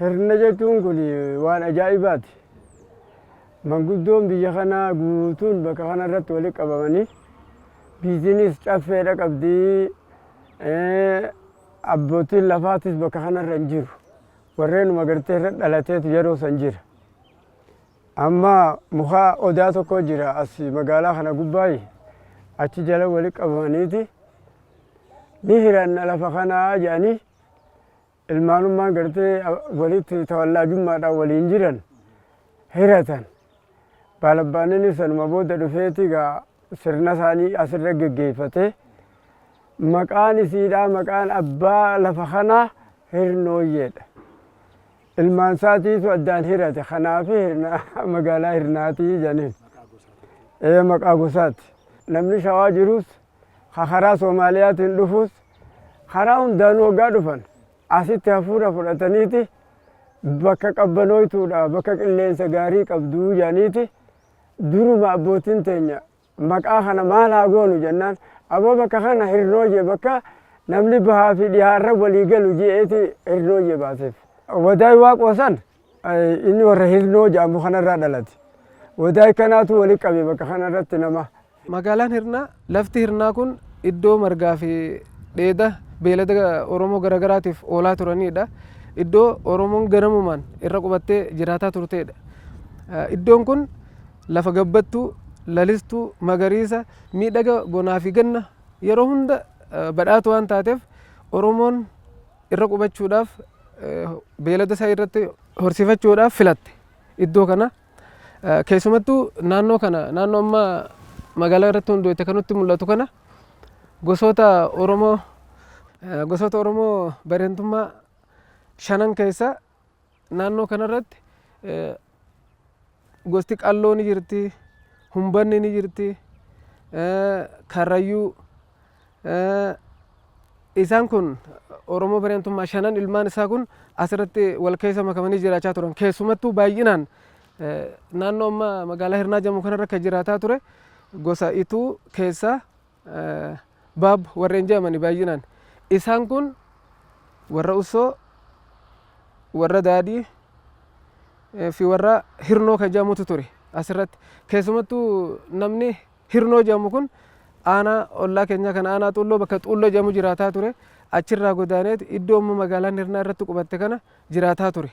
Hirna jechuun kun waan ajaa'ibaati. Manguddoon biyya kanaa guutuun bakka kanarratti walitti qabamanii biizinis caffeedha qabdi. Abbootiin lafaatis bakka kanarra hin jiru. Warreenuma gartee irra dhalateetu yeroo san jira. Amma muka odaa tokko jira as magaalaa kana gubbaayi achi jala walitti qabamaniiti ni hiranna lafa kanaa jedhanii ilmaanummaan gartee walitti tawallaajummaadhaan waliin jiran hiratan. Baalabbaanninis sanuma booda dhufeeti gaa sirna isaanii asirra geggeeffatee maqaan isiidhaa maqaan abbaa lafa kanaa Hirnooyyeedha. Ilmaan isaatiitu addaan hirate kanaafi hirna magaalaa Hirnaatii jedhaniin. Ee maqaa gosaati. Namni Shawaa jirus ka karaa Soomaaliyaatiin dhufus karaa hundaanuu hoggaa dhufan asitti hafuura fudhataniiti bakka qabbanooytuudha bakka qilleensa gaarii qabduu jedhaniiti duruma abbootiin teenya maqaa kana maal haa goonu jennaan aboo bakka kana Hirnooyyee bakka namni bahaa fi dhihaarra walii galu je'eeti Hirnooyyee baaseef. Wadaay Waaqoo san inni warra Hirnoo jedhamu kanarraa dhalate. Wadaay kanaatu wali qabe bakka kanarratti nama. Magaalaan Hirnaa, lafti Hirnaa kun iddoo margaa fi dheeda beeylada Oromoo garagaraatiif oolaa turaniidha. Iddoo Oromoon ganamumaan irra qubattee jiraataa turteedha. Iddoon kun lafa gabbattuu, lalistuu, magariisa, miidhaga bonaa fi ganna yeroo hunda badhaatu waan taateef Oromoon irra qubachuudhaaf beeylada isaa irratti horsiifachuudhaaf filatte iddoo kana. Keessumattuu naannoo kana naannoo amma magaalaa irratti hundoofte kan nutti mul'atu kana gosoota Oromoo gosoota Oromoo bareentummaa shanan keessa naannoo kanarratti gosti Qalloo ni jirti, Humbanni ni jirti, Karrayyuu isaan kun Oromoo bareentummaa shanan ilmaan isaa kun asirratti wal keessa makamanii jiraachaa turan. Keessumattuu baay'inaan naannoo amma magaalaa Hirnaa jedhamu kanarra kan jiraataa ture gosa Ituu keessaa Baab warreen jedhamani baay'inaan. Isaan kun warra Ussoo, warra Daadhii fi warra Hirnoo kan jedhamutu ture asirratti. Keessumattuu namni Hirnoo jedhamu kun aanaa ollaa keenyaa kan aanaa Xuulloo bakka Xuulloo jedhamu jiraataa ture. Achirraa godaaneet iddoo amma magaalaan Hirnaa irratti qubatte kana jiraataa ture.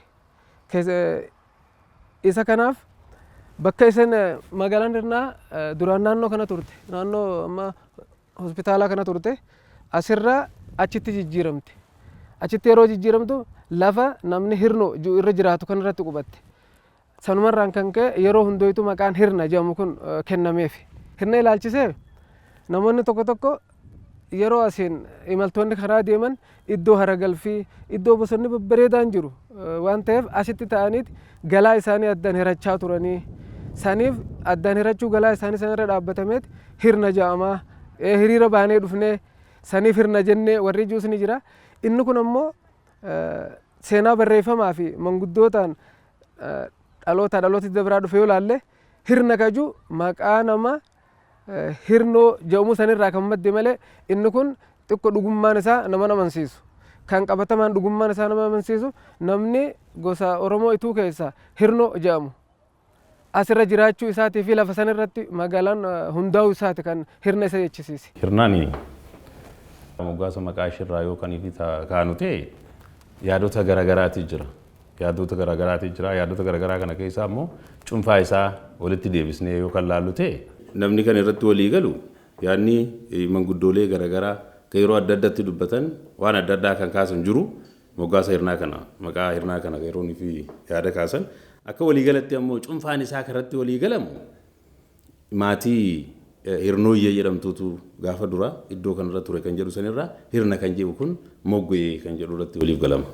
Isa kanaaf bakka isin magaalaan Hirnaa duraan naannoo kana turte naannoo amma hospitaalaa kana turte asirraa achitti jijjiiramte. Achitti yeroo jijjiiramtu lafa namni Hirnoo jiru irra jiraatu kanarratti qubatte. Sanumarraan kan ka'e yeroo hundooytu maqaan Hirna jedhamu kun kennameef. Hirna ilaalchisee namoonni tokko tokko yeroo asiin imaltoonni karaa deeman iddoo haragalfii, iddoo bosonni babbareedaan jiru waan ta'eef asitti ta'aniit galaa isaanii addaan hirachaa turanii. Saniif addaan hirachuu galaa isaanii sanarra dhaabbatameet Hirna jedhama. Hiriira baanee dhufnee saniif Hirna jennee warri jiruus ni jira. Inni kun ammoo seenaa barreeffamaa fi manguddootaan dhalootaa dhalootatti dabraa dhufe yoo ilaalle Hirna kaju maqaa nama Hirnoo jedhamu sanirraa kan madde malee inni kun xiqqo dhugummaan isaa nama amansiisu. Kan qabatamaan dhugummaan isaa nama amansiisu namni gosa Oromoo Ituu keessaa Hirnoo jedhamu asirra jiraachuu isaatii fi lafa sanirratti magaalaan hundaa'uu isaati kan Hirna isa jechisiise. Hirnaan moggaasa maqaa ishiirraa yoo kan ifi kaanu ta'e yaadota garaagaraati jira. Yaadota garaagaraati jira. Yaadota garaagaraa kana keessaa immoo cuunfaa isaa walitti deebisnee yoo kan laallu ta'e namni kan irratti walii galu yaadni manguddoolee garaagaraa kan yeroo adda addaatti dubbatan waan adda addaa kan kaasan jiru moggaasa Hirnaa kana maqaa Hirnaa kana yeroo fi yaada kaasan akka waliigalatti ammoo cuunfaan isaa kanarratti walii galamu maatii Hirnooyyee jedhamtuutu gaafa dura iddoo kanarra ture kan jedhu sanirraa Hirna kan jedhu kun moggee kan jedhu irratti waliif galama.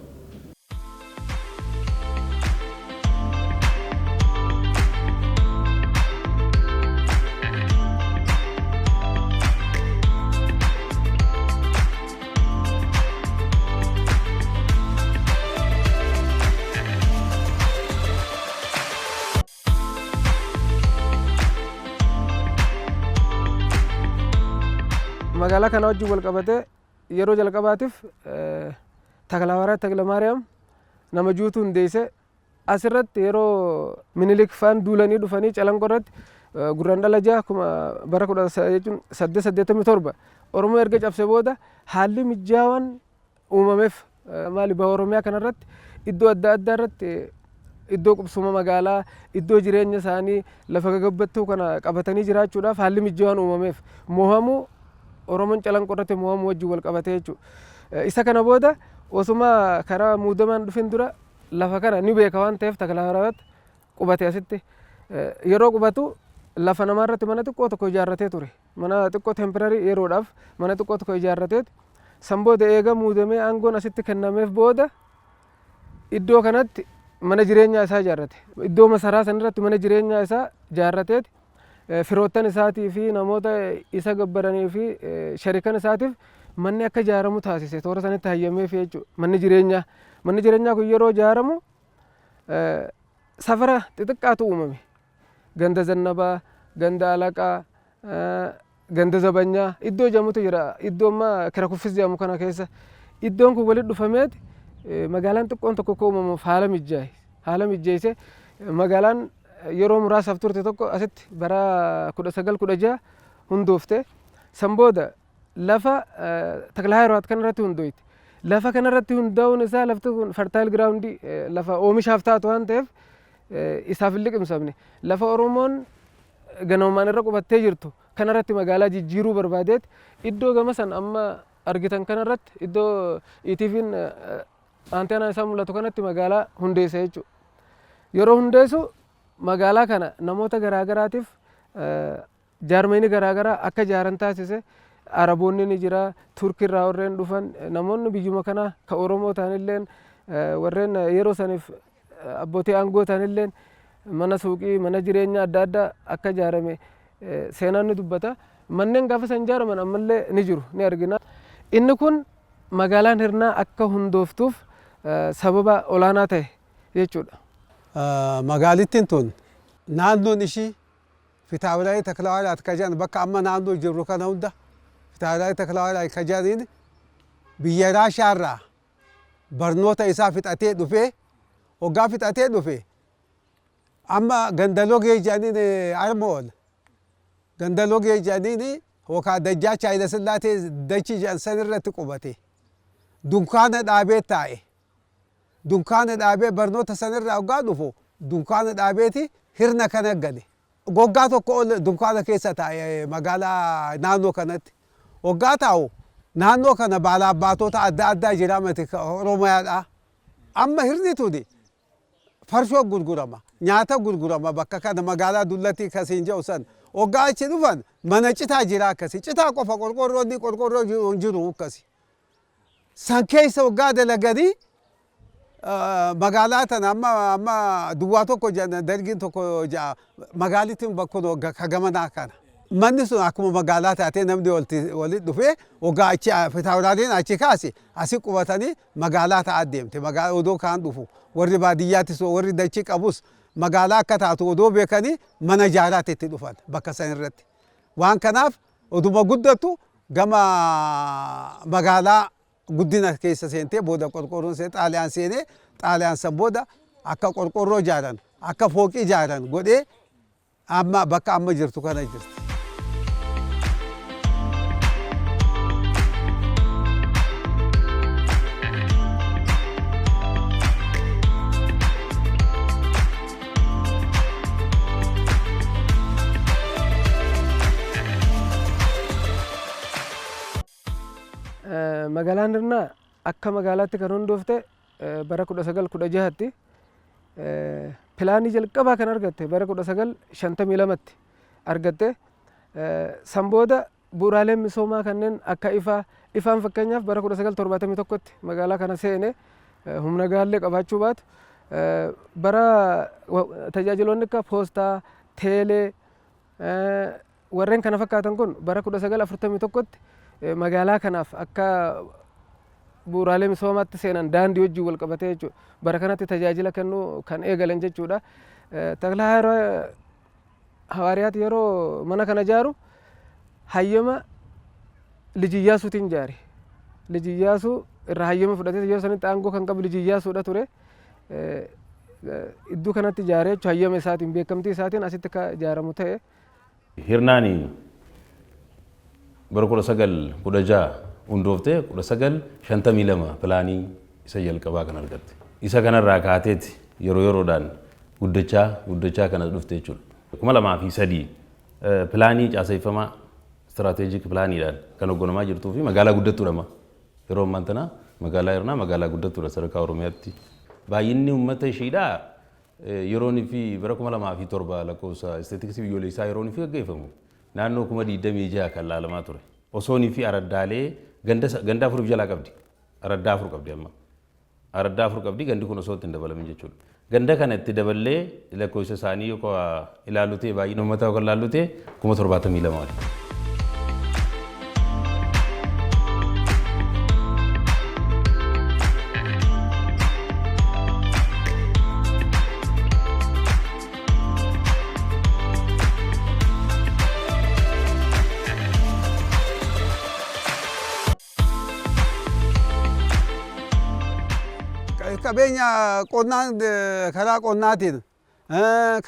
Magaalaa kana wajjin wal qabatee yeroo jalqabaatiif Taklahawariyaat Taklamaariyaam Nama juutu hundeesse. Asirratti yeroo Minilik faan duulanii dhufanii Calanqoo irratti Gurraandhala 6 kuma bara 1887 Oromoo erga cabse booda haalli mijaawaan uumameef. Maali, baha Oromiyaa kanarratti iddoo adda addaa irratti iddoo qubsuma magaalaa, iddoo jireenya isaanii lafa gagabbattuu kana qabatanii jiraachuudhaaf haalli mijaawaan uumameef, mohamuu Oromoon Calanqoo irratti mohamuu wajjin wal qabatee jechuudha. Isa kana booda osuma karaa muudamaan dhufin dura lafa kana ni beeka waan ta'eef Taklahaawaariyaat qubate. Asitti yeroo qubatu lafa namaa irratti mana xiqqoo tokko ijaarratee ture. Mana xiqqoo temporary, yeroodhaaf mana xiqqoo tokko ijaarrateet, san booda eega muudamee aangoon asitti kennameef booda iddoo kanatti mana jireenyaa isaa ijaarrate. Iddoo masaraa san irratti mana jireenyaa isaa ijaarrateet firoottan isaatii fi namoota isa gabbaranii fi sharikan isaatiif manni akka ijaaramu taasise. Toora sanitti hayyameef jechuudha. Manni jireenyaa. Manni jireenyaa kun yeroo ijaaramu safara xixiqqaatu uumame. Ganda Zannabaa, ganda Alaqaa, ganda Zabanyaa iddoo jedhamutu jira. Iddoo amma Kira Kuffis jedhamu kana keessa. Iddoon kun walitti dhufameeti magaalaan xiqqoon tokko akka uumamuuf haala mijaa'e. Haala mijeesse. Magaalaan yeroo muraasaaf turte tokko asitti bara 1916 hundoofte. San booda lafa Taklahaawaariyaat kanarratti hundooyte. Lafa kanarratti hundaa'uun isaa lafti kun fertile ground, lafa oomishaaf taatu waan ta'eef isaaf hin liqimsamne. Lafa Oromoon ganamumaan irra qubattee jirtu kanarratti magaalaa jijjiiruu barbaadeet iddoo gama san amma argitan kanarratti, iddoo ETV'n anteenaan isaa mul'atu kanatti magaalaa hundeesse jechuudha. Yeroo hundeessu magaalaa kana namoota garaagaraatiif jaarmeeni garaagaraa akka ijaaran taasise. Araboonni ni jira, Turkiirraa warreen dhufan, namoonni biyyuma kanaa ka Oromoo ta'anilleen, warreen yeroo saniif abbootii aangoo ta'anilleen mana suuqii, mana jireenyaa adda addaa akka ijaarame seenaan ni dubbata. Manneen gaafa san ijaaraman ammallee ni jiru, ni argina. Inni kun magaalaan Hirnaa akka hundooftuuf sababa olaanaa ta'e jechuudha. Magaalittiin tun naannoon ishii Fitaawuraarii Taklaawaariyaat ka jedhan, bakka amma naannoo jirru kana hunda Fitaawuraarii Taklaawaariyaat ka jedhaniin, biyya Raashaarraa barnoota isaa fixatee dhufee, hoggaa fixatee dhufe amma gandalogee jedhaniin, arma ol gandalogee jedhaniin yookaan Dajjaach Haayila Sillaatee dachi jedhan san irratti qubate. Dunkaana dhaabee taa'e. Dunkaana dhaabee barnoota sanirraa hoggaa dhufu dunkaana dhaabeeti Hirna kana gale. Waggaa tokko ol dunkaana keessa taa'e magaalaa naannoo kanatti. Waggaa taa'u naannoo kana baalaabbaatota adda addaa jira miti Oromiyaadhaa. Amma Hirni tuni farshoo gurgurama, nyaata gurgurama bakka kana magaalaa Dullatii kasiin jedhu san. Waggaa achi dhufan mana citaa jira akkasi. Citaa qofa, qorqorroon qorqorroo hin jiru akkasi. San keessa waggaa dalaganii magaalaa tana amma duwwaa tokko jedhan, dargiin tokko ja'a, magaalittiin bakkuma ka gamanaa kana. Manni sun akkuma magaalaa taatee namni walitti dhufee waggaa achi fitaawuraariin achi kaase asi qubatanii magaalaa ta'aa deemte. Magaalaa odoo kaan dhufu warri baadiyyaattis warri dachii qabus magaalaa akka taatu odoo beekanii mana ijaaraatti itti dhufan bakka san irratti. Waan kanaaf oduma guddattu gama magaalaa guddina keessa seentee booda qorqorroon seenee, Xaaliyaan seenee, Xaaliyaan san booda akka qorqorroo ijaaran, akka fooqii ijaaran godhee amma bakka amma jirtu kana jirti. Magaalaan Hirnaa akka magaalaatti kan hundoofte bara 1916tti, pilaanii jalqabaa kan argatte bara 1952tti argatte. San booda bu'uuraaleen misoomaa kanneen akka ifaa, ifaan fakkeenyaaf bara 1971tti magaalaa kana seene, humna gaallee qabaachuu baatu, bara tajaajiloonni akka poostaa, teelee, warreen kana fakkaatan kun bara 1941tti magaalaa kanaaf akka bu'uuraalee misoomaatti seenan, daandii wajjin wal qabatee jechuudha. Bara kanatti tajaajila kennuu kan eegalan jechuudha. Takla Hawaariyaat yeroo mana kana ijaaru hayyama Liji Iyyaasuutiin ijaare. Liji Iyyaasuu irraa hayyama fudhatee, yeroo sanitti aangoo kan qabu Liji Iyyaasuudha ture. Iddoo kanatti ijaaree jechuun hayyama isaatiin, beekamtii isaatiin asitti akka ijaaramu ta'e. Hirnaani bara 1916 hundooftee 1952 pilaanii isa jalqabaa kan argatte. Isa kanarraa kaateeti yeroo yeroodhaan guddachaa guddachaa kan as dhufte jechuudha. 2003 pilaanii caaseeffamaa, strategic planiidhaan kan hoogganamaa jirtuu fi magaalaa guddattuudha amma. Yeroo ammaan tana magaalaa Hirnaa magaalaa guddattuudha sadarkaa Oromiyaatti. Baay'inni uummata ishiidhaa yeroon fi bara 2007 lakkoofsa istaatiksii biyyoolessaa yeroon fi gaggeeffamu naannoo 26,000 kan laalamaa ture. Osoonii fi araddaalee ganda afur jalaa qabdi. Araddaa afur qabdi amma. Araddaa afur qabdi, gandi kun osoo itti hin dabalamin jechuudha. Ganda kana itti daballee lakkoofsa isaanii yoo ilaallu ta'e, baay'ina uummataa yoo ilaallu ta'e, 72,000 oli. Qabeenya qonnaan, karaa qonnaatiin,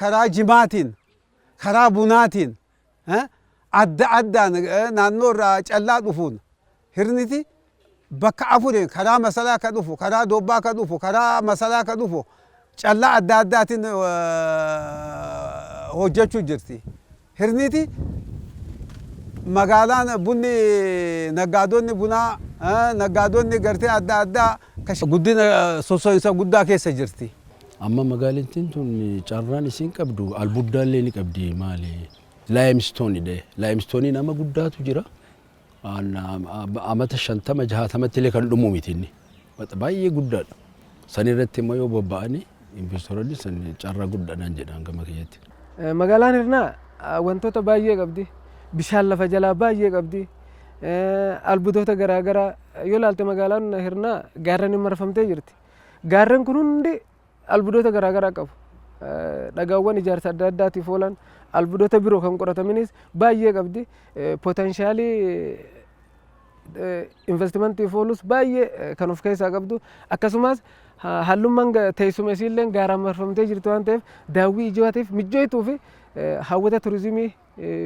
karaa jimaatiin, karaa bunaatiin, adda addaan naannoo irraa callaa dhufuun Hirniti bakka afuriin, karaa Masalaa ka dhufu, karaa Doobbaa ka dhufu, karaa Masalaa ka dhufu, callaa adda addaatiin hojjechuu jirti. Hirniti magaalaan bunni, naggaadonni bunaa, naggaadonni gartee adda addaa guddina sosso'insa guddaa keessa jirti. Amma magaalattiin tun carraan isiin qabdu albuuddaallee ni qabdi, maali, limestone dha. Limestone nama guddaatu jira. Amata 50 60tti illee kan dhumu miti inni. Baay'ee guddaadha. San irratti immoo yoo bobba'anii investoroonni, san carraa guddaadhaan jedhan gama kiyyatti. Magaalaan Hirnaa wantoota baay'ee qabdi. Bishaan lafa jalaa baay'ee qabdi. Albuudota garaagaraa yoo ilaalte, magaalaan Hirnaa gaarreniin marfamtee jirti. Gaarren kun hundi albuudota garaagaraa qabu. Dhagaawwan ijaarsa adda addaatiif oolan, albuudota biroo kan qoratamanis baay'ee qabdi. Potentialii investimantiif oolus baay'ee kan of keessaa qabdu. Akkasumas hallummaan teessuma isiillee gaaraan marfamtee jirti waan ta'eef, daawwii ijaatiif mijjooytuu fi hawwata turizimii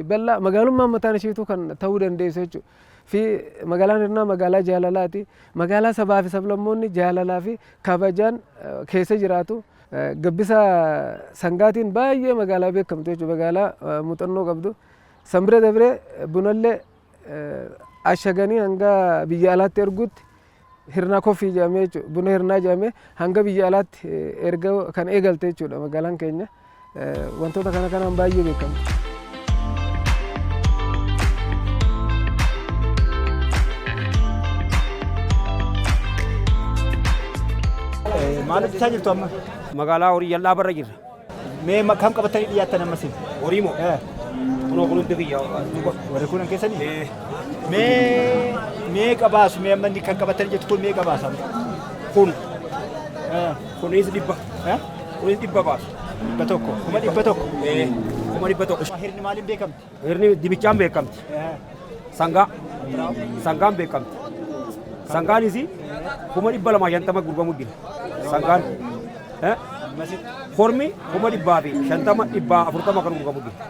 bal'aa magaalummaan mataan isheetu kan ta'uu dandeessu jechuudha. Fi magaalaan Hirnaa magaalaa jaalalaati. Magaalaa sabaa fi sablammoonni jaalalaa fi kabajaan keessa jiraatu. Gabbisa sangaatiin baay'ee magaalaa beekamtu jechuudha. Magaalaa muuxannoo qabdu. San bira dabree bunallee ashaganii hanga biyya alaatti erguutti, Hirnaa Coffee jedhamee jechuudha. Buna Hirnaa jedhamee hanga biyya alaatti erga kan eegalte jechuudha magaalaan keenya. Wantoota kana kanaan baay'ee beekamti. Maal hojjechaa jirtu amma? Magaalaa horii jal'aa barra jirra. Mee kam qabatanii dhiyaattan ammas? Horii moo? Kunoo kun hundi kiyya. Warri kun keessanii? Mee meeqa baasu? Mee amma inni kan qabatanii jirtu kun meeqa baasa? Kun. Kunis 100. Kunis 100 baasu. 100. 100,000. 100,000. Hirni maaliin beekamti? Hirni dibichaan beekamti. Sangaa. Sangaan beekamti. Sangaanis 250,000 gurguramu jira. Sangaan. Kormi 150,000, 140 kan gurguramu jira.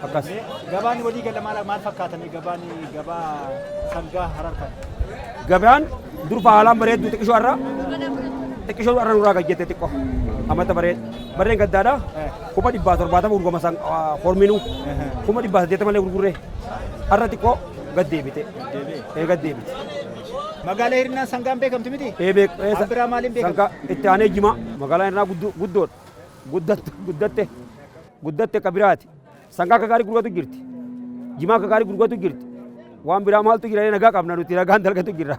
Akkas. Gabaan walii gala maal maal fakkaatanii, gabaan gabaa sangaa Harar kan? Gabaan dur haalaan bareeddu, xiqqishoo irra xiqqishoo irra nurraa gajjette xiqqoo. Amata bareed. Barreen gaddaadha. 170,000 gurgurama san horminuu. 180,000 illee gurgurree. Har'a xiqqoo gad deebite. Ee, gad deebite. Magaalaa Hirnaan sangaan beekamti miti? Ee, beek. Kan biraa maaliin beekamti? Sangaa itti aanee jimaa. Magaalaan Hirnaa guddoodha. Guddattu, guddatte, guddatte ka biraati. Sangaa akka gaarii gurguratu jirti. Jimaa akka gaarii gurguratu jirti. Waan biraa maaltu jira? Nagaa qabna nuti, nagaan dalgatu jirra.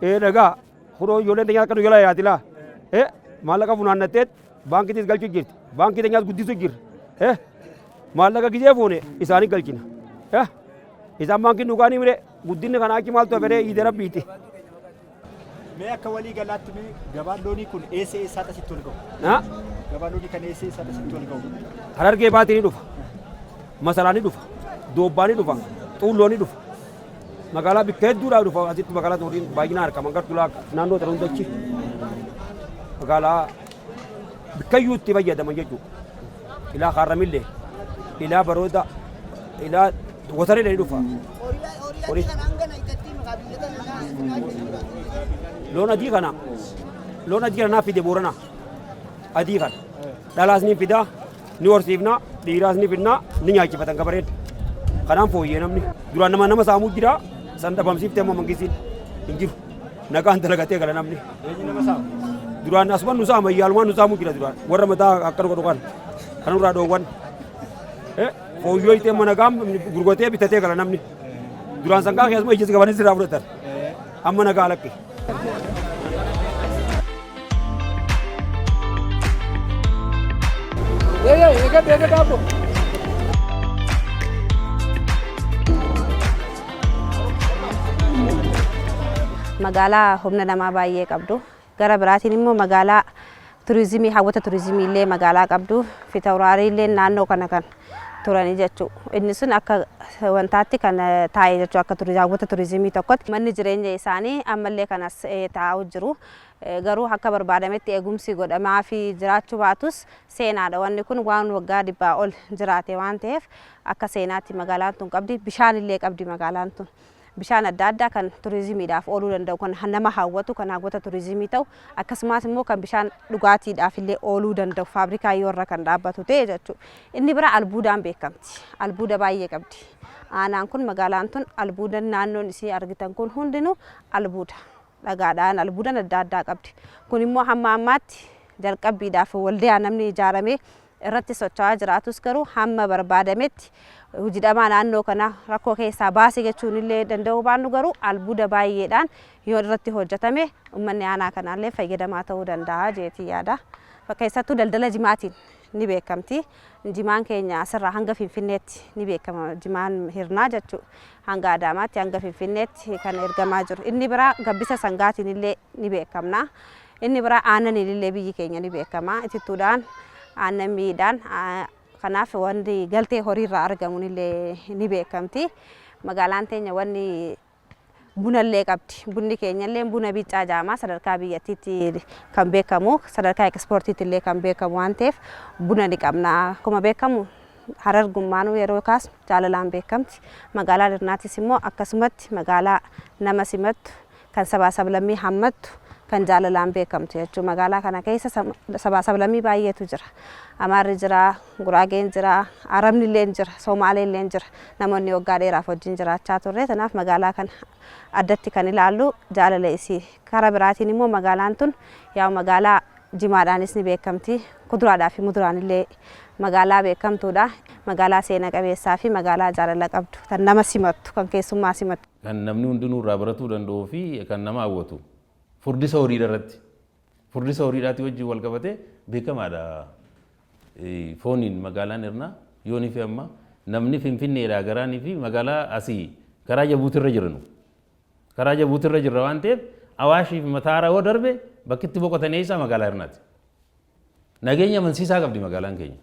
Ee, nagaa kunoo ijoolleen teenya akka nu jala yaati laa. Maallaqa funaannatteet baankiitis galchuu jirti. Baankii teenyaas guddisuu jirra. Maallaqa gizee fuune isaanii galchina. Isaan baankiin dhugaanii mire guddinni kana achi maaltu hafee iide rabbiiti. Mee akka walii galaatti, mee gabaan loonii kun eessa eessaadha sitti ol ga'u? Gabaan loonii kan eessa eessaadha sitti ol ga'u? Harargee baatii ni dhufa. Masalaa ni dhufa. Doobbaa ni dhufa. Xuulloo ni dhufa. Magaalaa bikka hedduudhaa dhufa asitti magaalaa horiin baay'inaan argama. Gartuu naannoo tana hundachi magaalaa bikkayyuu itti fayyadaman jechuudha. Ilaa Kaarramillee, ilaa Barooda, ilaa Wataree ni dhufa. Horii loon adii kana, loon adii kana naaf fide Boorana adii kana. Dhalaas ni fidaa, ni horsiifna, dhiiraas ni fidna, ni nyaachifatan gabareen. Kanaan fooyyee namni. Duraan nama nama saamuu jira, san dhabamsiiftee amma mangisiin hin jiru. Nagaan dalagatee gala namni. Duraan asuman nu saama, iyyaalumaan nu saamuu jira duraan. Warra mataa akka dhuga dhugan kan nurraa dhoowwan. Fooyyoo itee amma nagaan gurguratee bitatee gala namni. Duraan sangaa keessuma ijji qabanis irraa fudhatan. Amma nagaa lakki. Eegadhu, eegadhu abbo. Magaalaa humna namaa baay'ee qabdu. Gara biraatiin immoo magaalaa turizimii, hawwata turizimii illee magaalaa qabdu. Fitawraarii illee naannoo kana kan turanii jechuudha. Inni sun akka wantaatti kan taa'e jechuudha, akka hawwata turizimii tokkotti. Manni jireenya isaanii ammallee kanas taa'u jiru. Garuu akka barbaadametti eegumsi godhamaa fi jiraachuu baatus seenaadha. Wanni kun waan waggaa 100 ol jiraate waan ta'eef akka seenaatti magaalaan tun qabdi. Bishaan illee qabdi magaalaan tun. Bishaan adda addaa kan turizimiidhaaf ooluu danda'u, kan nama hawwatu, kan hawwata turizimii ta'u, akkasumas immoo kan bishaan dhugaatiidhaaf illee ooluu danda'u faabrikaa yoo irra kan dhaabbatu ta'e jechuudha. Inni bira albuudaan beekamti. Albuuda baay'ee qabdi. Aanaan kun, magaalaan tun, albuuda naannoon isii argitan kun hundinuu albuuda. Dhagaadhaan albuudan adda addaa qabdi. Kun immoo hamma ammaatti jalqabbiidhaaf waldiyaa namni ijaaramee irratti socho'aa jiraatus, garuu hamma barbaadametti hojii naannoo kana rakkoo keessaa baase jechuun illee danda'uu baannu, garuu albuuda baay'eedhaan yoo irratti hojjetame uummanni aanaa kanaallee fayyadamaa ta'uu danda'a jeetii yaada. Keessattuu daldala jimaatiin ni beekamti. Jimaan keenya asirraa hanga Finfinneetti ni beekama, jimaan Hirnaa jechuudha. Hanga Adaamaatti, hanga Finfinneetti kan ergamaa jiru. Inni biraa gabbisa sangaatiin illee ni beekamna. Inni biraa aannaniin illee biyyi keenya ni beekama. Itittuudhaan, aannan miidhaan, kanaaf wanti galtee horiirraa argamuun illee ni beekamti. Magaalaan teenya wanni bunallee qabdi. Bunni keenyallee buna biccaa jaamaa sadarkaa biyyattiitti kan beekamu, sadarkaa ekspoortiitti illee kan beekamu waan ta'eef buna ni qabna. Akkuma beekamu Harargummaanuu yeroo kaasnu jaalalaan beekamti. Magaalaan Hirnaatis immoo akkasumatti magaalaa nama simattu, kan sabaa sablammii hammattu, kan jaalalaan beekamtu jechuudha. Magaalaa kana keessa sabaa sablammii baay'eetu jira. Amaarri jira, Guraageen jira, Arabni illee jira, Somaalee illee jira. Namoonni waggaa dheeraaf wajjin jiraachaa turre. Kanaaf magaalaa kana addatti kan ilaallu jaalala isii. Karaa biraatiin immoo magaalaan tun yaa magaalaa jimaadhaanis ni beekamti. Kuduraadhaa fi muduraan illee magaalaa beekamtuudha. Magaalaa seena qabeessaa fi magaalaa jaalala qabdu, kan nama simattu, kan keessummaa simattu. Kan namni hundinuu irraa baratuu danda'uu fi kan nama hawwatu furdisa horiidha irratti. Furdisa horiidhaati wajjin wal qabatee beekamaadha. Fooniin magaalaan Hirnaa yoonii fi amma namni Finfinneedhaa garaanii fi magaalaa asii karaa Jabuutirra jiranu. Karaa Jabuutirra jirra waan ta'eef Awaashii fi Mataara yoo darbe bakki itti boqotan eessa? Magaalaa Hirnaati. Nageenya amansiisaa qabdi magaalaan keenya.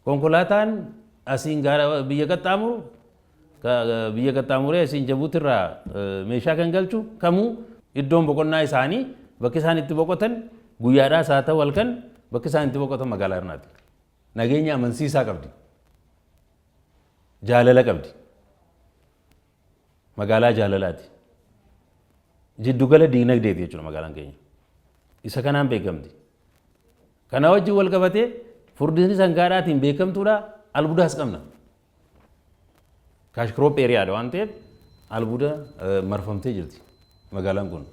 Konkolaataan asiin gara biyya qaxxaamuru, biyya qaxxaamuree asiin Jabuutirraa meeshaa kan galchu kamuu iddoon boqonnaa isaanii, bakki isaan itti boqotan, guyyaadhaas haa ta'u halkan, bakki isaan itti boqotan magaalaa Hirnaati. Nageenya amansiisaa qabdi. Jaalala qabdi. Magaalaa jaalalaati. Jiddugala diinagdeeti jechuudha magaalaan keenya. Isa kanaan beekamti. Kana wajjin wal qabatee furdisni sangaadhaatiin beekamtuudha, albuudaas qabna. Cash crop areaadha waan ta'eef albuuda marfamtee jirti magaalaan kun.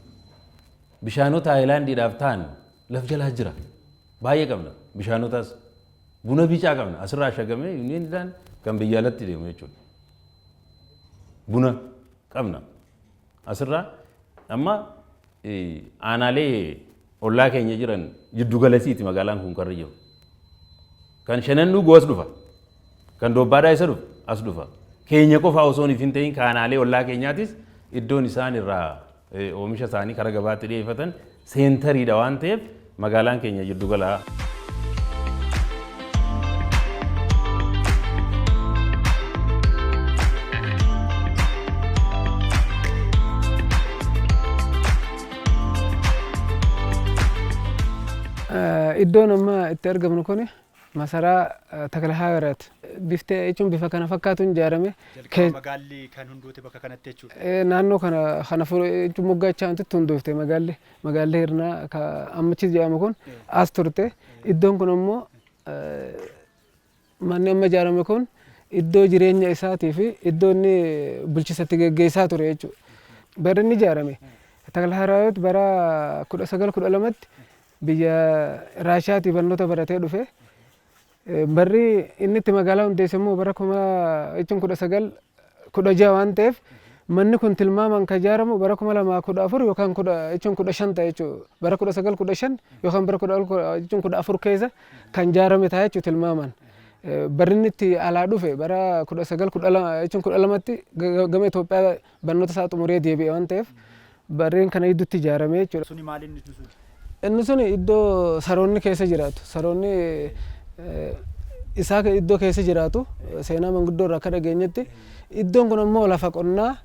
Bishaanota haayilaandiidhaaf ta'an laf jalaa jira. Baay'ee qabna bishaanotaas. Buna bicaa qabna, asirraa shagamee yuuniyeeniidhaan kan biyya alatti deemu jechuudha. Buna qabna. Asirraa amma aanaalee ollaa keenya jiran jiddu galasiiti magaalaan kun karri jiru. Kan shanan dhugu as dhufa. Kan doobbaadhaa isa dhufa as dhufa. Keenya qofaa osoo hin ta'in kaanaalee ollaa keenyaatis iddoon isaan irraa oomisha isaanii karaa gabaatti dhiyeeffatan centeriidha waan ta'eef magaalaan keenya jiddu galaa. Iddoon amma itti argamnu kun masaraa Takla Hawaariyaat. Biftee jechuun bifa kana fakkaatuun ijaarame. Magaalli kan hundoote bakka kanatti jechuudha. Naannoo kana kana jechuun moggaachaa wantitti hundoofte magaalli Hirnaa ammachi jedhamu kun as turte. Iddoon kun ammoo manni amma ijaarame kun iddoo jireenya isaatii fi iddoo inni bulchiisatti geggeessaa ture jechuudha. Barri inni ijaarame Takla Hawaariyaat bara 1912tti biyya Raashiyaatii barnoota baratee dhufe. Barri inni itti magaalaa hundeesse immoo bara 1916 waan ta'eef manni kun tilmaamaan kan ijaaramu bara 2014 yookaan 15 ta'a jechuudha. Bara 1915 yookaan bara 14 keessa kan ijaarame ta'a jechuudha tilmaamaan. Barri inni itti alaa dhufe bara 1912tti gama Itoophiyaa barnoota isaa xumuree deebi'e waan ta'eef barreen kana gidduutti ijaarame jechuudha. Suni maali inni sun? Inni sun iddoo saroonni keessa jiraatu. Saroonni isaa iddoo keessa jiraatu seenaa manguddoo irraa akka dhageenyetti iddoon kun ammoo lafa qonnaa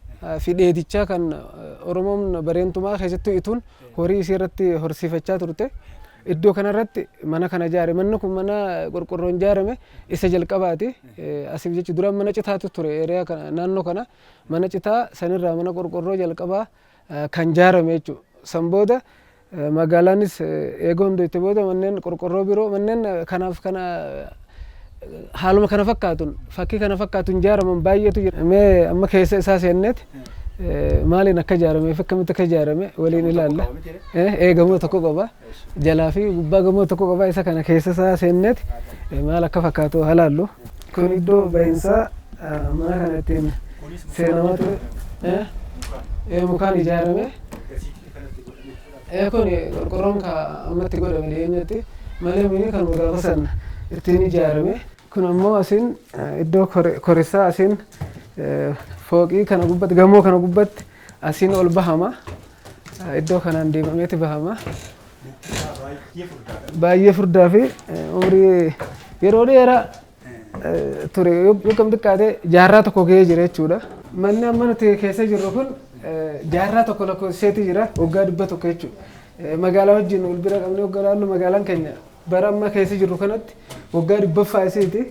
fi dheedichaa kan Oromoon bareentumaa keessattuu ituun horii isii irratti horsiifachaa turte. Iddoo kanarratti mana kana ijaare. Manni kun mana qorqorroon ijaarame isa jalqabaati. Asiif jecha duraan mana citaatu ture eriyaa kana naannoo kana mana citaa sanirraa mana qorqorroo jalqabaa kan ijaarame jechuudha. San booda magaalaanis eega hundoofte booda manneen qorqorroo biroo manneen kanaaf kana haaluma kana fakkaatuun fakkii kana fakkaatuun ijaaraman baay'eetu jira. Mee amma keessa isaa seenneeti maaliin akka ijaaramee fi akkamitti akka ijaarame waliin ilaalla. Gamoo tokko qaba. Jalaa fi gubbaa gamoo tokko qaba. Isa kana keessa isaa seenneeti maal akka fakkaatu haa laallu. Kun iddoo bahiinsaa mana kana ittiin seenamaa ture. Mukaan ijaarame. Kun qorqorroon ammatti godhame dhiyeenyatti malee mini kan gaafa san ittiin ijaarame. Kun ammoo asiin iddoo korisaa asiin fooqii kana gubbatti gamoo kana gubbatti asiin ol bahama. Iddoo kanaan deemameeti bahama. Baay'ee furdaa fi umrii yeroo dheeraa ture yoo kam xiqqaate jaarraa tokko gahee jira jechuudha. Manni amma nuti keessa jirru kun jaarraa tokko lakkoofseeti jira waggaa 100 jechuudha. Magaalaa wajjin wal bira qabnee waggaa laallu magaalaan keenya bara amma keessa jirru kanatti waggaa 100ffaa isiiti.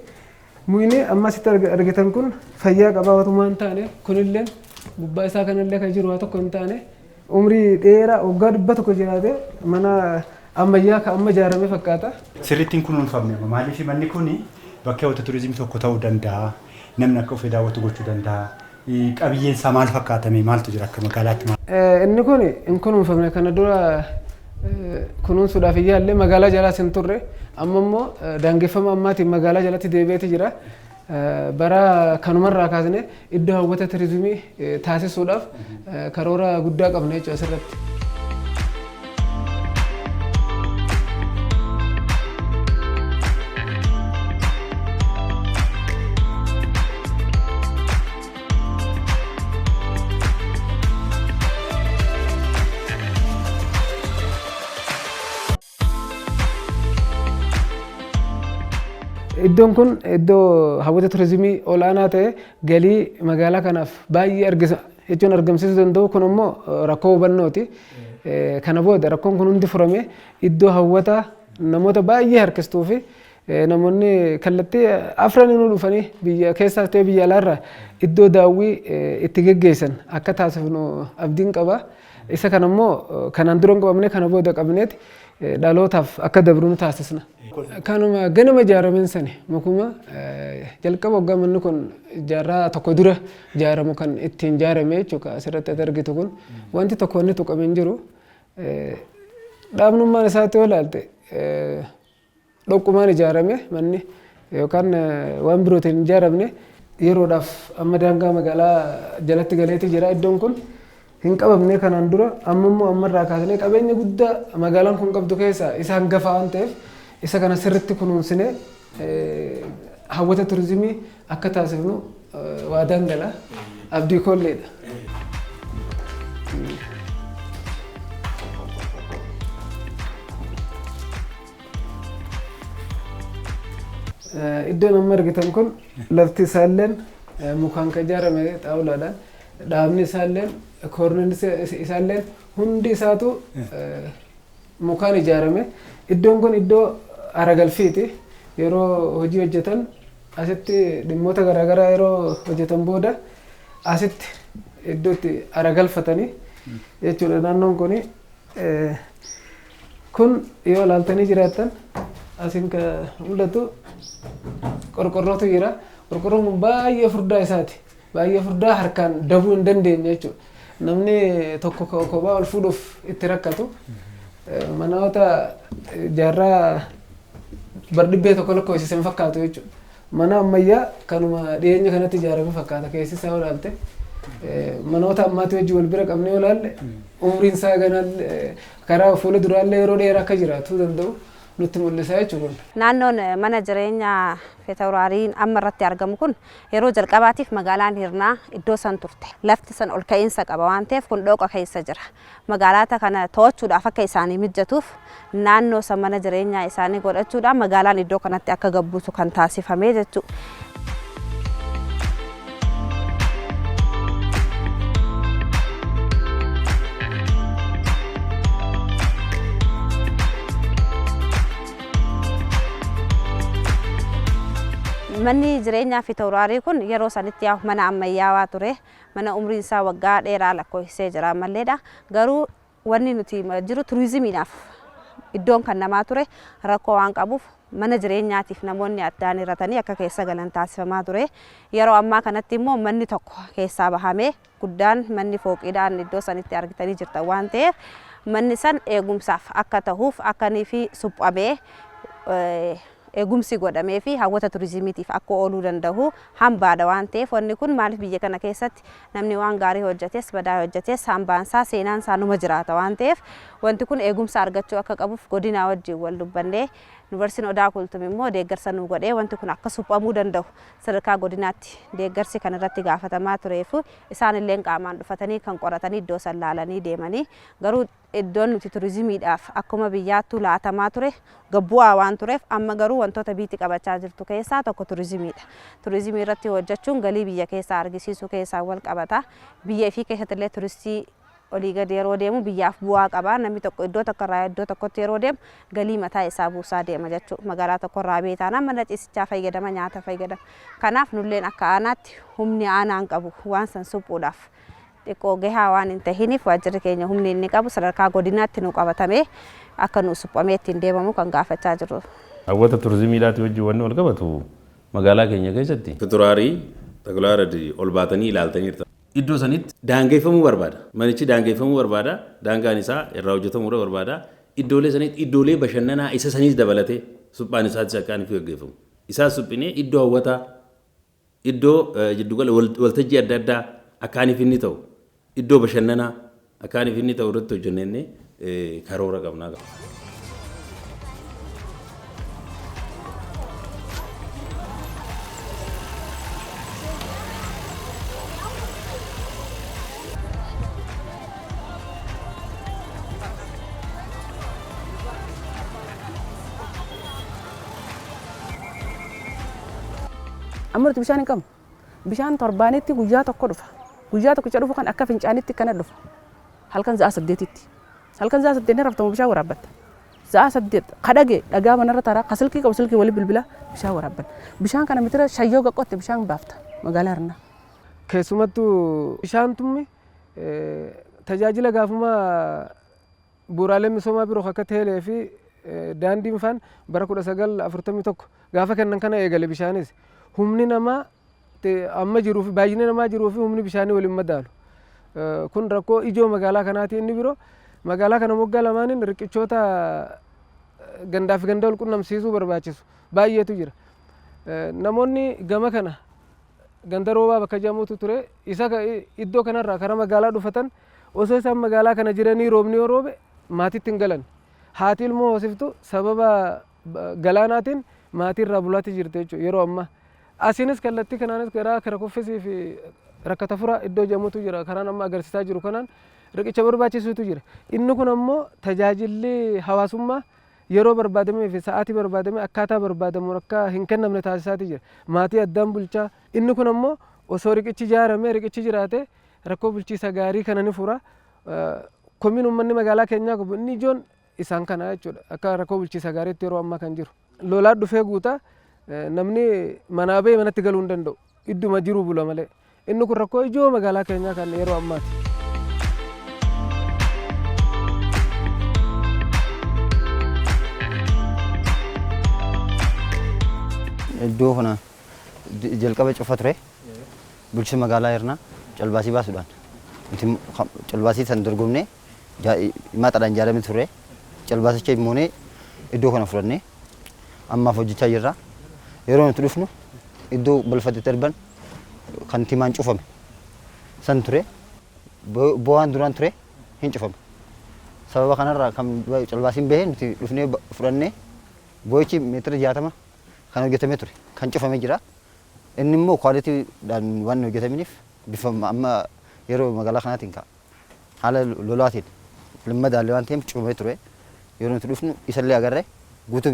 Mukni amma asitti argitan kun fayyaa qabaa waanuma hin taane kunillee gubbaa isaa kanallee kan jiru waa tokko hin taane umrii dheeraa waggaa 100 jiraate mana ammayyaa kan amma ijaarame fakkaata. Sirriitti hin kunuunfamne maaliif manni kun bakka hawwata turizimii tokko ta'uu danda'a. Namni akka ofii daawwatu gochuu danda'a. Qabiyyeen isaa maal fakkaatame maaltu jira akka magaalaatti? Inni kun hin kunuunfamne kana dura kunuunsuudhaaf iyyaallee magaalaa jalaas hin turre amma immoo daangeffama ammaatiin magaalaa jalatti deebi'eeti jira. Bara kanumarraa kaasnee iddoo hawwata turizimii taasisuudhaaf karoora guddaa qabna jechuudha asirratti. Iddoon kun iddoo hawwata turizimii olaanaa ta'e galii magaalaa kanaaf baay'ee jechuun argamsiisuu danda'u kun immoo rakkoo hubannooti. Kana booda rakkoon kun hundi furame iddoo hawwata namoota baay'ee harkistuu fi namoonni kallattii afraninuu dhufanii biyya keessaas ta'e biyya alaarraa iddoo daawwii itti geggeessan akka taasifnu abdiin qaba. Isa kana immoo kanaan dura hin qabamne kana booda qabneeti dhalootaaf akka dabru nu taasisna. Kanuma ganama ijaarameen sani mukuma jalqaba waggaa manni kun jaarraa tokko dura ijaaramu kan ittiin ijaarame jechuudha asirratti ati argitu kun wanti tokko wanni tuqame hin jiru. Dhaabnummaan isaatti yoo ilaalte dhoqqumaan ijaarame manni yookaan waan birootiin hin ijaaramne yeroodhaaf amma daangaa magaalaa jalatti galeeti jira iddoon kun. Hin qabamne kanaan dura amma immoo ammarraa kaasnee qabeenya guddaa magaalaan kun qabdu keessaa isa hangafa waan ta'eef isa kana sirriitti kunuunsinee hawwata turizimii akka taasifnu waadaan gala. Abdii koolleedha. Iddoon amma argitan kun lafti isaalleen mukaan kan ijaarame xaawulaadhaan dhaabni isaalleen koorniin isaalleen hundi isaatu Mukaan ijaarame. Iddoon kun iddoo aragalfiiti. Yeroo hojii hojjetan asitti dhimmoota garaagaraa yeroo hojjetan booda asitti iddoo itti aragalfatanii jechuudha naannoon kuni. Kun yoo ilaaltanii jiraattan asiin kan mul'atu qorqorrootu jira. Qorqorroon kun baay'ee furdaa isaati. Baay'ee furdaa harkaan dabuu hin dandeenye jechuudha. Namni tokko kophaa ol fuudhuuf itti rakkatu. Manoota jaarraa bardhibbee tokko lakkoofsise hin fakkaatu jechuudha. Mana ammayyaa kanuma dhiyeenya kanatti ijaarame fakkaata keessi isaa yoo ilaalte. Manoota ammaatti wajjin wal bira qabnee yoo ilaalle umriin isaa ganaa karaa fuula duraallee yeroo dheeraa akka jiraatu danda'u nutti mul'isa jechuudha. Naannoon mana jireenyaa Fitawraariin amma irratti argamu kun yeroo jalqabaatiif magaalaan Hirnaa iddoo san turte. Lafti san ol ka'iinsa qaba waan ta'eef kun dhooqa keessa jira. Magaalota kana to'achuudhaaf akka isaanii mijatuuf naannoo san mana jireenyaa isaanii godhachuudhaan magaalaan iddoo kanatti akka gabbuutu kan taasifame jechuudha. Manni jireenyaa Fitawraarii kun yeroo sanitti mana ammayyaawaa ture. Mana umriin isaa waggaa dheeraa lakkoofsisee jira ammalleedha. Garuu wanni nuti jiru turizimiidhaaf iddoon kan namaa ture rakkoo waan qabuuf mana jireenyaatiif namoonni addaan hiratanii akka keessa galan taasifamaa ture. Yeroo ammaa kanatti immoo manni tokko keessaa bahamee guddaan manni fooqiidhaan iddoo sanitti argitanii jirtan waan ta'eef manni san eegumsaaf akka tahuuf akkanii fi suphamee eegumsi godhamee fi hawwata turizimiitiif akka ooluu danda'u hambaadha waan ta'eef wanni kun maaliif biyya kana keessatti namni waan gaarii hojjetes badaa hojjetes hambaan isaa seenaan isaa numa jiraata waan ta'eef wanti kun eegumsa argachuu akka qabuuf godinaa wajjin wal dubbannee yuunivarsiitiin Odaa Kultum immoo deeggarsa nu godhee wanti kun akka suphamuu danda'u sadarkaa godinaatti deeggarsi kan irratti gaafatamaa tureef isaan illee qaamaan dhufatanii kan qoratanii iddoo san laalanii deemanii garuu iddoon nuti turizimiidhaaf akkuma biyyaattuu laatamaa ture gabbu'aa waan tureef amma garuu wantoota biitti qabachaa jirtu keessaa tokko turizimiidha. Turizimii irratti hojjechuun galii biyya keessaa argisiisuu keessaa wal qabata. Biyya ifii keessatti illee turistii olii gadi yeroo deemu biyyaaf bu'aa qaba. Namni tokko iddoo tokko irraa iddoo tokkotti yeroo deemu galii mataa isaa buusaa deema jechuudha. Magaalaa tokko irraa beetaanaan mana ciisichaa fayyadama, nyaata fayyadama. Kanaaf nulleen akka aanaatti humni aanaan qabu waan san suphuudhaaf xiqqoo gahaa waan hin tahiniif waajjirri keenya humni inni qabu sadarkaa godinaatti nu qabatamee akka nu suphamee ittiin deemamu kan gaafachaa jirru. Hawwata turizimiidhaati wajjin wanni wal qabatu magaalaa keenya keessatti. Fituraarii Taklaaradii ol baatanii ilaaltaniirta. Iddoo sanitti daangeffamuu barbaada. Manichi daangeffamuu barbaada. Daangaan isaa irraa hojjetamuu barbaada. Iddoolee sanitti iddoolee bashannanaa isa saniis dabalatee suphaan isaatis akka inni gaggeeffamu. Isaa suphinee iddoo hawwataa iddoo jiddugala waltajjii adda addaa akkaaniif inni ta'u iddoo bashannanaa akkaaniif inni ta'u irratti hojjennee karoora qabnaa. Amma nuti bishaan hin qabnu. Bishaan torbaanitti guyyaa tokko dhufa. Guyyaa tokkicha dhufu kan akka fincaanitti kana dhufa. Halkan sa'a 8tti. Halkan sa'a 8 raftamu bishaan waraabbatta. Sa'a 8 kadhage dhagaa manarra taraa ka silkii qabu silkii walii bilbila bishaan waraabbanna. Bishaan kana mitira shayyoo gaqqootte bishaan baafta magaalaa Hirnaa. Keessumattuu bishaan tummi tajaajila gaafuma bu'uuraalee misoomaa biroo akka teelee fi daandiin faan bara 1941 gaafa kennan kana eegale bishaanis humni namaa amma jiruu fi baay'inni namaa jiruu fi humni bishaanii waliin madaalu. Kun rakkoo ijoo magaalaa kanaati. Inni biroo magaalaa kana moggaa lamaaniin riqichoota gandaa fi ganda wal qunnamsiisuu barbaachisu baay'eetu jira. Namoonni gama kana ganda roobaa bakka jedhamutu ture isa iddoo kanarraa karaa magaalaa dhufatan osoo isaan magaalaa kana jiranii roobni yoo roobe maatiitti hin galan. Haati ilmoo hoosiftu sababa galaanaatiin maatii irraa bulaatti jirti jechuudha yeroo ammaa. Asiinis kallattii kanaanis gara kara kuffisii fi rakkata fura iddoo jedhamutu jira karaan amma agarsiisaa jiru kanaan riqicha barbaachisuutu jira. Inni kun ammoo tajaajilli hawaasummaa yeroo barbaadamee fi sa'aatii barbaadamee akkaataa barbaadamuun akka hin kennamne taasisaati jira. Maatii addaan bulchaa inni kun ammoo osoo riqichi ijaaramee riqichi jiraate rakkoo bulchiisa gaarii kana ni fura. Komiin uummanni magaalaa keenyaa qabu inni ijoon Isaan kana jechuudha. Akka rakkoo bulchiinsa gaariitti yeroo ammaa kan jiru. Lolaan dhufee guuta, namni manaa bahee manatti galuu hin danda'u. Idduma jiru bula malee. Inni kun rakkoo ijoo magaalaa keenyaa kan yeroo ammaati. Iddoo kana jalqaba cufa ture. Bulchiinsa magaalaa Hirnaa calbaasii baasuudhaan nuti calbaasii san dorgomnee maxaadhaan ijaaramee ture. Calbaasicha immoonee iddoo kana fudhannee ammaaf hojjechaa jirra. Yeroo nuti dhufnu iddoo balfatti darban kan timaan cufame san ture. Bo'aan duraan ture hin cufame. Sababa kanarraa kan calbaasiin bahee nuti dhufnee fudhannee boo'ichi meetira 60 kan hojjetamee ture kan cufamee jira. Inni immoo qualitydhaan waan hin hojjetaminiif bifa amma yeroo magaalaa kanaatiin ka'a. Haala lolaatiin madaalle waan ta'eef cufamee ture. Yeroo nuti dhufnu isallee agarree guutuu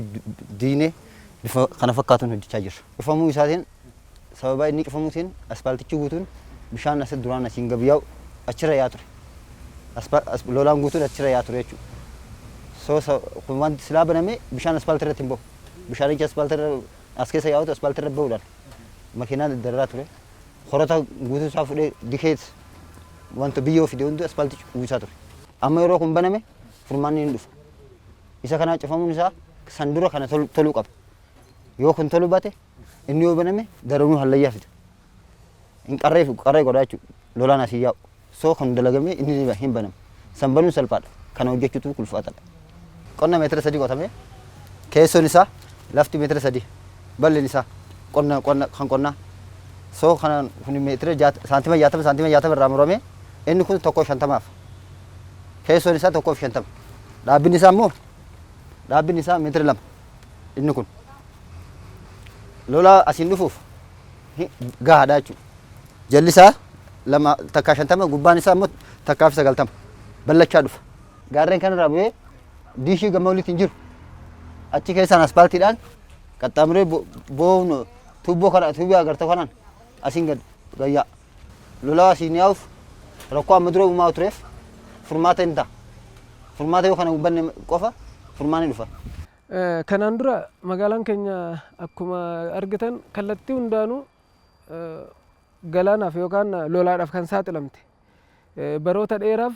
diinee bifa kana fakkaatuun hojjechaa jirra. Cufamuu isaatiin, sababa inni cufamuutiin, aspaaltichi guutuun bishaan asi duraan asiin gadi yaa'u achirra yaa ture. Lolaan guutuun achirra yaa ture jechuudha. So kun wanti silaa baname bishaan aspaaltii irratti hin bahu. Bishaanichi aspaaltii irra as keessa yaa'utu aspaaltii irra bahuudhaan makiinaa dararaa ture. Horata guutuu isaa fudhee dikeet wanta biyyoo fide hundi aspaaltii uwwisaa ture. Amma yeroo kun baname furmaanni ni dhufa. Isa kanaa cufamuun isaa san dura kana toluu qaba. Yoo kun toluu baate, inni yoo baname daranuu hallayyaa fida. Hin qarree qarree godha jechuudha. Lolaan asii yaa'u. So kan dalagamee inni hin banama. San banuun salphaadha. Kana hojjechuutu ulfaataadha. Qonna meetira 3 qotamee keessoon isaa lafti meetira 3 bal'in isaa qonna qonna kan qonnaa. So kana kun meetira saantima 60 saantima 60 irraa muramee inni kun 1.50f. Keessoon isaa 1.50. Dhaabbinni isaa immoo dhaabbinni isaa meetira 2 inni kun. Lolaa asiin dhufuuf gahaadha jechuudha. Jalli isaa 2 takkaa 50, gubbaan isaa immoo 1.90 ballachaa dhufa. Gaarreen kanarraa bu'ee diishii gama olitti hin jiru. Achi keessaan aspaaltiidhaan qaxxaamuree bo'oon tuubboo kana tuubboo agartee kanaan asiin gad gayyaa. Lolaa asiin yaa'uuf rakkoo amma dura uumaa tureef furmaata hin ta'a. Furmaata yoo kana hin banne qofa furmaanni dhufa. Kanaan dura magaalaan keenya akkuma argitan kallattii hundaanuu galaanaaf yookaan lolaadhaaf kan saaxilamte. Baroota dheeraaf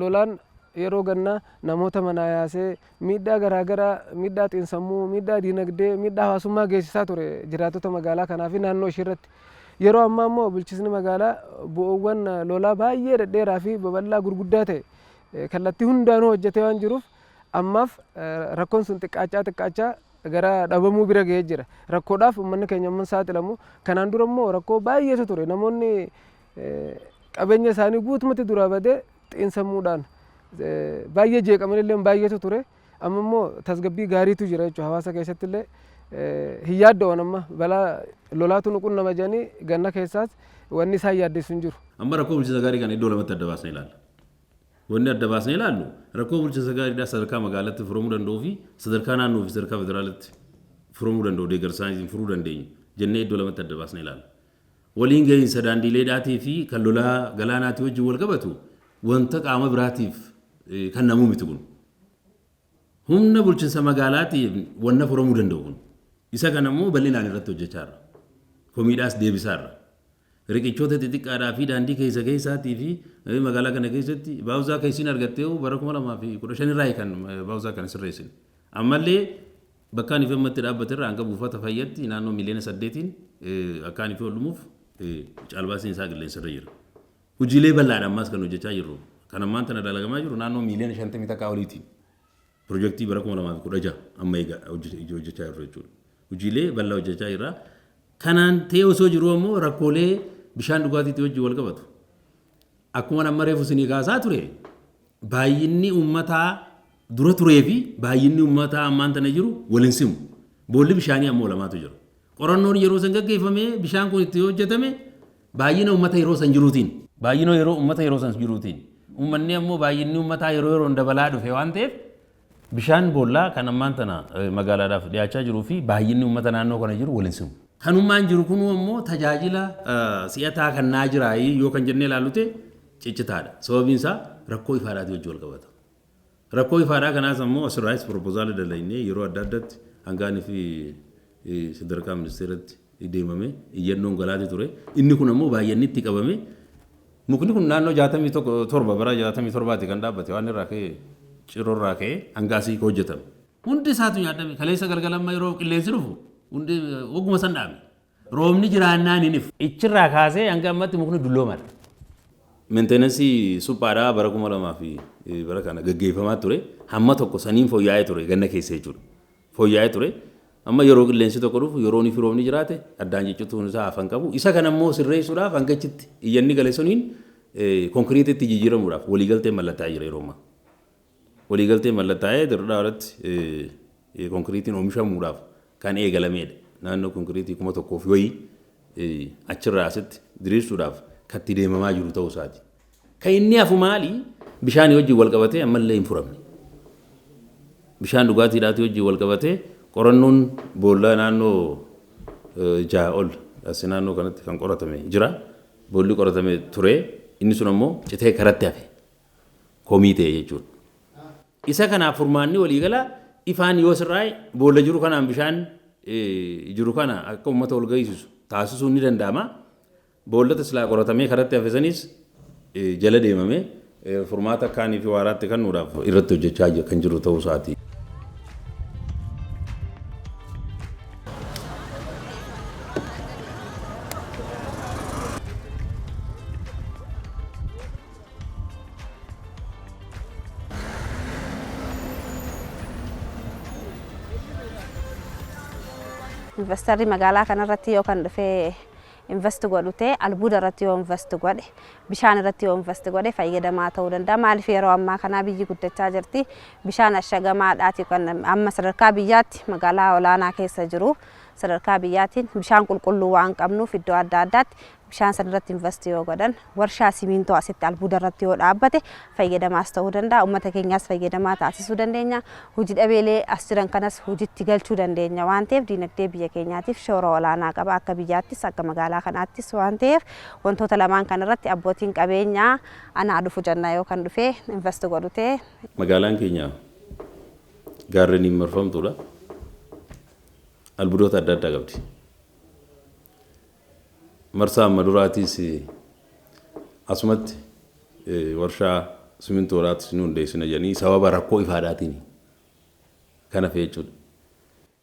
lolaan yeroo gannaa namoota manaa yaasee miidhaa garaagaraa, miidhaa xiinsammuu, miidhaa diinagdee, miidhaa hawaasummaa geessisaa ture jiraattota magaalaa kanaa fi naannoo ishee irratti. Yeroo ammaa immoo bulchiinsi magaalaa bu'oowwan lolaa baay'ee dhedheeraa fi babal'aa gurguddaa ta'e kallattii hundaanuu hojjetee waan jiruuf ammaaf rakkoon sun xiqqaachaa xiqqaachaa gara dhabamuu bira ga'ee jira. Rakkoodhaaf uummanni keenya amma saaxilamu. Kanaan dura immoo rakkoo baay'eetu ture. Namoonni qabeenya isaanii guutumatti duraa badee xiinsammuudhaan baay'ee jeeqaman illee baay'eetu ture. Amma immoo tasgabbii gaariitu jira jechuudha hawaasa keessatti illee hin yaadda'an, amma balaa lolaatu nu qunnama jedhanii ganna keessaas wanni isaan yaaddessu hin jiru. Amma rakkoo bulchiinsa gaarii kana iddoo lamatti adda baasnee ilaalla. Wanni adda baasnee ilaallu rakkoo bulchiinsa gaariidhaa sadarkaa magaalaatti furamuu danda'uu fi sadarkaa naannoo fi sadarkaa federaalaatti furamuu danda'u, deeggarsa furuu dandeenyu jennee iddoo lamatti adda baasnee ilaalla. Waliin gahiinsa daandiileedhaatii fi kan lolaa galaanaatii wajjin wal qabatu wanta qaama biraatiif kan namuu miti kun. Humna bulchiinsa magaalaatiin wanna furamuu danda'u kun. Isa kana immoo bal'inaan irratti hojjechaa jirra. Komiidhaas deebisaa jirra. Riqichoota xixiqqaadhaa fi daandii keessa keessaatii fi magaalaa kana keessatti baawuzaa keessin argattee bara 2015 irraa kan baawuzaa kana sirreessine. Ammallee bakka ani fi ammatti dhaabbate irraa hanga buufata fayyatti naannoo miliyoona 8n akka ani fi ol dhumuuf caalbaasiin isaa qilleensa irra jira. Hojiilee bal'aadha ammaas kan hojjechaa jirru. Kan ammaan tana dalagamaa jiru naannoo miiliyoona 51 oliitiin. Pirojektii bara 2016 amma egaa hojjechaa jirru jechuudha. Hojiilee bal'aa hojjechaa jirra. Kanaan ta'ee osoo jiru ammoo rakkoolee bishaan dhugaatiitti wajjin wal qabatu. Akkuma amma reefu isinii kaasaa ture, baay'inni uummataa dura turee fi baay'inni uummataa ammaan tana jiru wal hin simu. Boolli bishaanii ammoo lamaatu jira. Qorannoon yeroo san gaggeeffame bishaan kun itti hojjetame baay'ina uummata yeroo san jiruutiin. Baay'ina yeroo uummata yeroo san jiruutiin. Uummanni ammoo baay'inni uummataa yeroo yeroon dabalaa dhufe waan ta'eef bishaan boollaa kan ammaan tana magaalaadhaaf dhiyaachaa jiruu fi baay'inni uummata naannoo kana jiru wal hin simu. Kanummaan jiru kunuu ammoo tajaajila si'ataa kan naa jiraa yoo kan jennee ilaallu ta'e ciccitaadha. Sababiin isaa rakkoo ifaadhaatii wajjin wal qabata. Rakkoo ifaadhaa kanaas ammoo asirraayis proposal dalagnee yeroo adda addaatti hangaanii fi sadarkaa ministeeratti deemame iyyannoon galaati ture. Inni kun ammoo baay'inni itti qabame. Mukni kun naannoo 67, bara 67ti kan dhaabbate, waan irraa ka'e ciroo irraa ka'e hanga asii hojjetame. Hundi isaatu nyaatame. Kaleessa galgalamma yeroo qilleensi dhufu hundi oguma san dhaame. Roobni jiraannaan hin ifu. Ichirraa kaasee hanga ammatti mukni dulloomaadha. Maintenance suphaadhaa bara 2000 fi bara kana gaggeeffamaa ture. Hamma tokko saniin fooyya'ee ture ganna keessa jechuudha. Fooyya'ee ture. Amma yeroo qilleensi tokko dhufu, yeroo fi roobni jiraate, addaan ciccituun isaa hafan qabu. Isa kana immoo sirreessuudhaaf hangachitti iyyanni gale suniin konkiriititti jijjiiramuudhaaf waliigaltee mallattaa'ee jira yeroo ammaa. Waliigaltee mallattaa'ee dirraa irratti konkiriitiin oomishamuudhaaf kan eegalamedha. Naannoo konkiriitii 1000 fi wayii achirraa asitti diriirsuudhaaf kan itti deemamaa jiru ta'uu isaati. Kan inni hafu maali? Bishaan wajjin wal qabatee ammallee hin furamne. Bishaan dhugaatiidhaatii wajjin wal qabatee qorannoon boollaa naannoo 6 ol as naannoo kanatti kan qoratame jira. Boolli qoratame ture, inni sun ammoo citee karatti hafe. Komii ta'e jechuudha. Isa kanaaf furmaanni waliigalaa ifaan yoo sirraa'e, boolla jiru kanaan bishaan jiru kana akka uummata ol geessisu taasisuun ni danda'ama. Boollota silaa qoratamee karatti hafe sanis jala deemamee furmaata akkaanii fi waaraatti kennuudhaaf irratti hojjechaa kan jiru ta'uu isaati. Investarri magaalaa kanarratti yoo kan dhufee invest godhu ta'e, albuuda irratti yoo invest godhe, bishaan irratti yoo invest godhe, fayyadamaa ta'uu danda'a. Maaliif, yeroo ammaa kanaa biyyi guddachaa jirti. Bishaan ashagamaadhaati kan amma sadarkaa biyyaatti magaalaa olaanaa keessa jiru. Sadarkaa biyyaatiin bishaan qulqulluu waan qabnuuf, iddoo adda addaatti bishaan san irratti invest yoo godhan, warshaa simintoo asitti albuuda irratti yoo dhaabbate, fayyadamaas ta'uu danda'a. Uummata keenyaas fayyadamaa taasisuu dandeenya. Hojii dhabeelee as jiran kanas hojiitti galchuu dandeenya waan ta'eef, diinagdee biyya keenyaatiif shoora olaanaa qaba, akka biyyaattis akka magaalaa kanaattis waan ta'eef, wantoota lamaan kanarratti abbootiin qabeenyaa anaa dhufu jenna yoo kan dhufee invest godhu ta'e. Magaalaan keenya gaarreniin marfamtuudha. Albuudota adda addaa qabdi. Marsaa amma duraatiis asumatti warshaa simintoodhaatti ni hundeessina jedhanii sababa rakkoo ifaadhaatiin kan hafe jechuudha.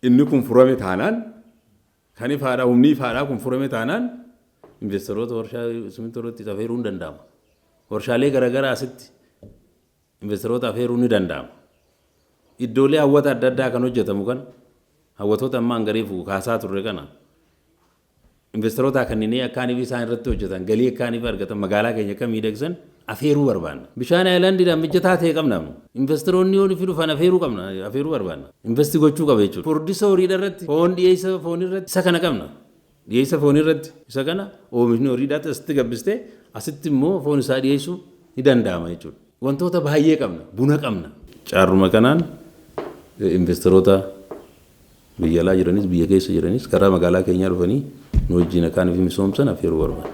Inni kun furame taanaan, kan ifaadhaa, humni ifaadhaa kun furame taanaan, investoroota warshaa simintoo irratti afeeruu ni danda'ama. Warshaalee garaagaraa asitti investoroota afeeruu ni danda'ama. Iddoolee hawwata adda addaa kan hojjetamu kana, hawwatoota ammaan gareefu kaasaa turre kana, investoroota kanneen akkaaniif isaan irratti hojjetan, galii akkaaniif argatan, magaalaa keenya akka miidhagsan afeeruu barbaanna. Bishaan aayilaandiidhaan mijataa ta'e qabna. Investoroonni yoo fi dhufan afeeruu qabna, afeeruu barbaanna. Invest gochuu qaba jechuudha. Furdisa horiidha irratti, foon, dhiyeessa foon irratti isa kana qabna. Dhiyeessa foon irratti isa kana oomishni horiidhaatti asitti gabbistee asitti immoo foon isaa dhiyeessuu ni danda'ama jechuudha. Wantoota baay'ee qabna, buna qabna. Caarruma kanaan investoroota biyya alaa jiranis biyya keessa jiranis karaa magaalaa keenyaa dhufanii nu wajjin akkaan fi misoomsan afeeruu barbaanna.